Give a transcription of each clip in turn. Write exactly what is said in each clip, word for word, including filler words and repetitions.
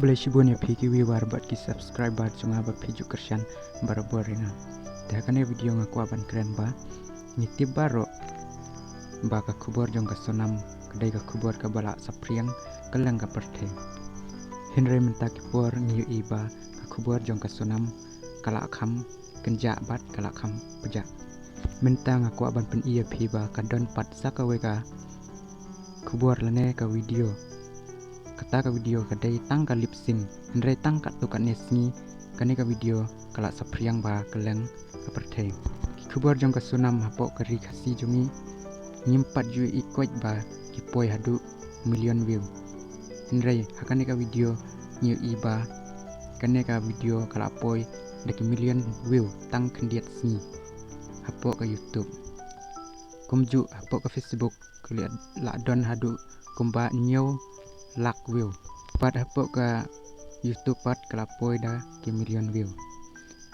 Khublei shibun ïa phi ki viewer bad ki subscriber jong nga ba phi ju kyrshan barabor ïa nga. Te ha kane video nga kwah ban kren ba ngi tip baroh ba ka khubor jong ka Sonam ka dei ka khubor kaba la saphriang kylleng ka pyrthei. Hynrei mynta ki por ngi ïohi ba ka khubor jong ka Sonam ka la kham kynjah bad ka la kham pjah. Mynta nga kwah ban pyni ïa phi ba ka don pat sa kawei ka khubor lane ka video. Kata ka video ka dei tang ka lip sync. Hynrei tang katto katne sngi kane ka video ka la saphriang bha kylleng ka pyrthei. Ki khubor jong ka Sonam hapoh ka ri Khasi jong ngi ngim pat ju ïohi koit ba ki poi haduh million view. Hynrei ha kane ka video ngi ïohi ba kane ka video ka la poi da ki million view tang khyndiat sngi hapoh ka YouTube. Kumjuh hapoh ka Facebook ka la don haduh kumba hynñiew lak view. Bad hapoh ka YouTube pat ka la poi da ki million view.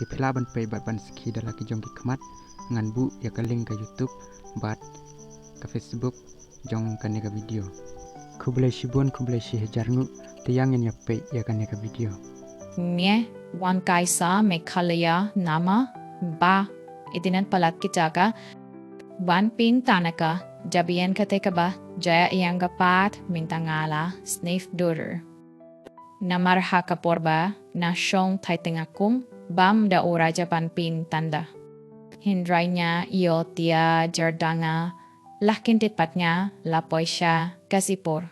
Te phi lah ban peit bad ban sakhi da la ki jong ki khmat, ngan buh ïa ka link ka YouTube bad ka Facebook jong kane ka video. Khublei shibun, khublei shihajar nguh, te ïa ngin ïa peit ïa kane ka video. Nge wan kai sa Meghalaya namar ba idinan palat ki jaka ban pyntan ka jabian kate kaba jaya ïa nga pat mynta nga la sniff dur. Namar ha ka por ba nga shong thait teng akum bam da u raja ban pyntan da. Hynrei nga ïoh tia jardanga lah kyndit pat nga la poi sha Kasipur.